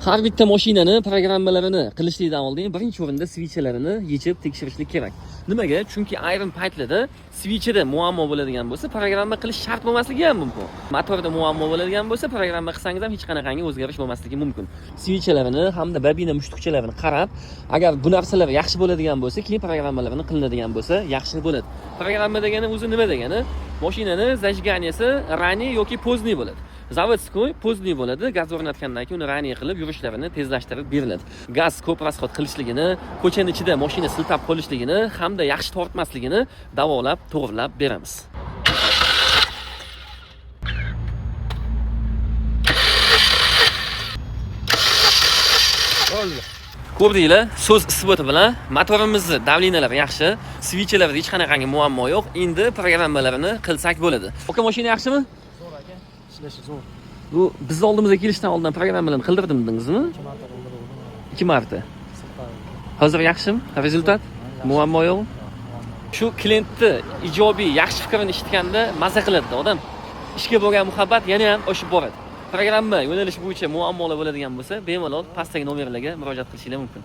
Har bitta mashinani programmalarini qilishlikdan oldin birinchi o'rinda свеча larini yechib tekshirishlik kerak. Nimaga? Chunki ayrim paytlarda свеча da muammo bo'ladigan bo'lsa, programma qilish shart bo'lmasligi ham mumkin. Motorda muammo bo'ladigan bo'lsa, programma qilsangiz ham hech qanaqangi o'zgarish bo'lmasligi mumkin. Свеча larini hamda bobina mushtukchalarini qarab, agar bu narsalar yaxshi bo'ladigan bo'lsa, keyin programmalarini qilinadigan bo'lsa, yaxshi bo'ladi. Programma degani o'zi nima degani? Mashinani зажигания si ранний yoki поздний bo'ladi. Заводской поздний bo'ladi, gaz o'rnatgandan keyin uni ранний qilib yurishlarini tezlashtirib beriladi. Gaz ko'p расход qilishligini, ko'chani ichida mashina siltab qolishligini hamda yaxshi tortmasligini davolab, to'g'rilab beramiz. Bo'ldi. Ko'rdinglar, so'z isboti bilan motorimizni давления lari yaxshi, свеча larda hech qanaqangi muammo yo'q. Endi programmalarini qilsak bo'ladi. Aka, mashina yaxshimi? Zo'r aka, ishlashi zo'r. Bu bizni oldimizga kelishdan oldin programmalarni qildirdim dedingizmi? 2 marta qildirdim. 2 marta. Siltab. Hozir yaxshimi? Результат? Muammo yo'qmi? Shu klientni ijobiy, yaxshi fikrini eshitganda maza qiladi odam. Ishga bo'lgan muhabbat yana ham oshib boradi. Programma yo'nalishi bo'yicha muammolar bo'ladigan bo'lsa, bemalol pastdagi nomerlarga murojaat qilishingiz mumkin.